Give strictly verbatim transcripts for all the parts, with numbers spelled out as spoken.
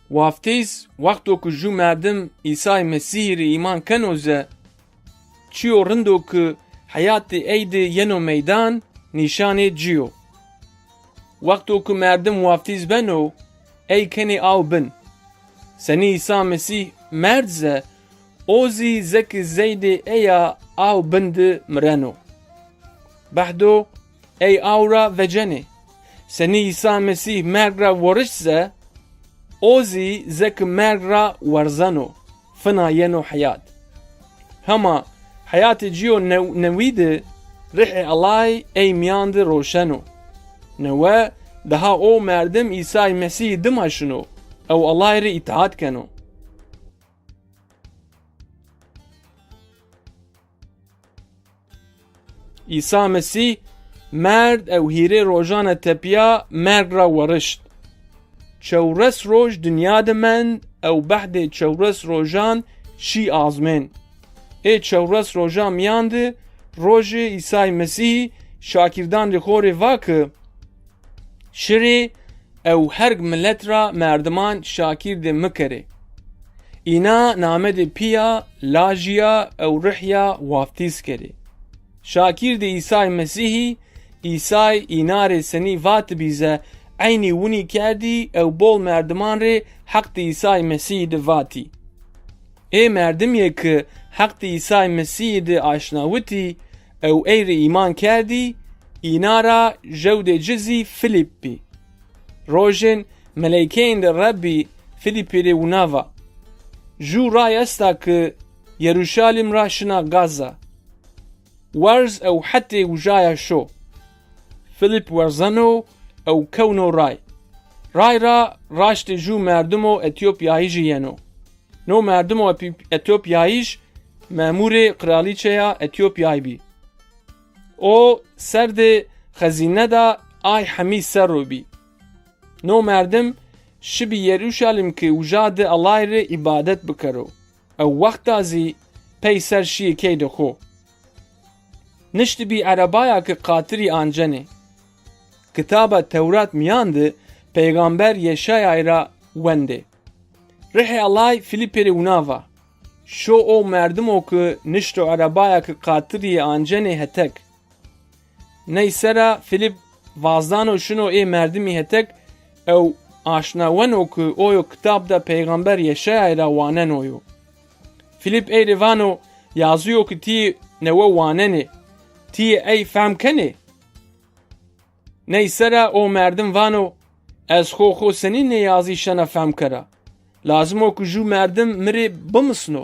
Waftîz, wexto ki jû merdim Îsay Mesîhî rê îman keno ze, çîyo rindo ki heyatê ey de yeno meydan, nîşanê ci yo. Wexto ki merdim waftîz beno, ey kenê aw bin. Senî Îsa Mesîh merd ze, o zî zeki zeydê eya aw bin di mireno. Behdo, ey aw ra vecenê. Senî Îsa Mesîh merg ra werişt ze, o zî zeki merg ra werzeno, fina yeno heyat. Hema heyatê ci yo new-, newî di Rihê Ellay ey mîyan di roşeno. Newe, daha o merdim Îsay Mesîhî dima şino ew Ellay rê îtaat keno. Îsa Mesîh merd ew hîrê rojane tepîya merg ra werişt. Çewres roj dinya de mend ew behdê çewres rojan şî azmên. Ê çewres rojan mîyan de rojê Îsay Mesîhî şakîrdan rê xo rê va ki, şirê ew herg milet ra merdiman şakîrdê mi kerê. Îna namedê Pîya, Lajîya ew Rihya waftîz kerê. Şakîrdê Îsay Mesîhî, Îsay îna rê senî vatibî ze eynî winî kerdî ew bol merdiman rê heqdê Îsay Mesîhî di vatî. Ê merdimî ki heqdê Îsay Mesîhî di aşnawitî ew ey rê îman kerdî, îna ra jewdê ci zî Filîp bî. Rojên meleykeyên de Rebbî Filîpî rê wina va, jû ray esta ki Yeruşalîm ra şina Gaza. Werz ew hetê wijaya şo. Filîp werzeno ew kewno ray. Ray ra raştê jû merdimo Etîopyayî jî yeno. No merdimo Epî-, Etîopyayîj memûrê qiralîçeya Etîopyayî bî. O serdê xezîne de ay hemî serro bî. No merdim şibî Yeruşalîm ki uja di Ellay rê îbadet bikero. Ew wexta zî pey ser şîyê keydê xo. Niştibî erebaya ki qatirî ancenê. Kitaba Tewrat mîyan di peyxamber Yeşayay ra wendê. Rihê Ellay Filîpî rê wina va, şo o merdimo ki nişto erebaya ki qatirî ancenê hetek. Ney sera Filîp vazdano şino ê merdimî hetek ew aşna weno ki oyo kitab de peyxamber Yeşayay ra waneno yo. Filîp ey rê vano, yazîyo ki tî newe wanenê, tî ey fehm kenê? Ney sera o merdim vano, ez xo xo senî nê yazî şena fehm kera? Lazim o ki jû merdim mi rê bimisno.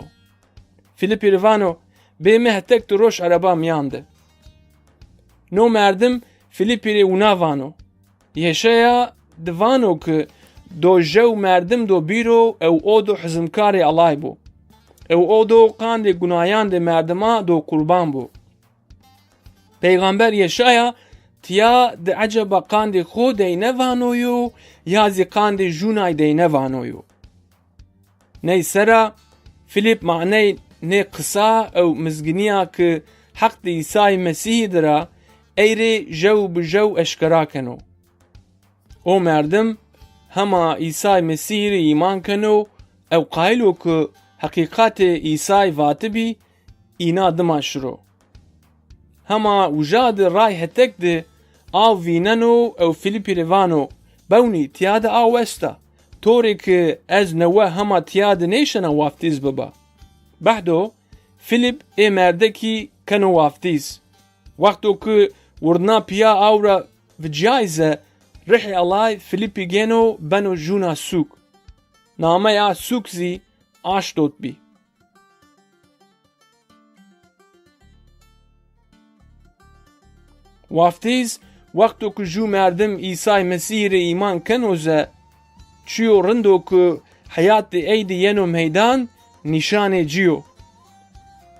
Filîpî rê vano, bê mi hetek di roş ereba mîyan di. No merdim Filîpî rê wina vano, Yeşaya di vano ki do jew merdim do bîro ew o do hizimkarê Ellay bo. Ew o do qandê gunayan de merdima do qurban bo. Peyxamber Yeşaya tîya di eceba qandê xo deyne vano yo ya zî qandê jûnay deyne vano yo? Ney sera Filîp maney nê qisa ew mizginîya ki heqdê Îsay Mesîhî di ra ey rê jew bi jew eşkera keno. O merdim hema Îsay Mesîhî rê îman keno ew qayîl o ki heqîqatê Îsay vatibî îna dima şiro. Hema uja di ray hetek di aw vîneno ew Filîpî rê vano, bewnî tîya di aw esta, to rê ki ez newe hema tîya di nêşena waftîz biba. Behdo, Filîp ê merdekî keno waftîz. Wexto ki wirdna pîya aw ra vicîyay ze, Rihê Ellay Filîpî gêno beno jûna sûk. Nameya sûk zî Aşdod bî. Waftîz, wexto ki jû merdim Îsay Mesîhî rê îman keno ze, çîyo rind o ki heyatê ey de yeno meydan, nîşanê ci yo.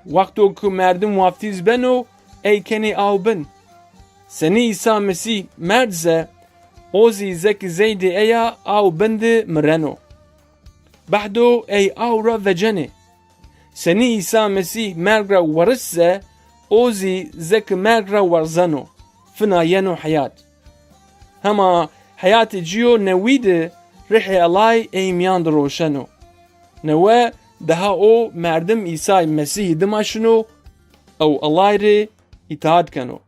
Wexto ki merdim waftîz beno, ey kenê aw bin. Senî Îsa Mesîh merd ze, o zî zeki zeydê eya aw bin di mireno. Behdo ey aw ra vecenê. Senî Îsa Mesîh merg ra werişt ze, o zî zeki merg ra werzeno, fina yeno heyat. Hema heyatê ci yo newî di Rihê Ellay ey mîyan di roşeno. Newe daha o merdim Îsay Mesîhî dima şino ew Ellay rê îtaat keno.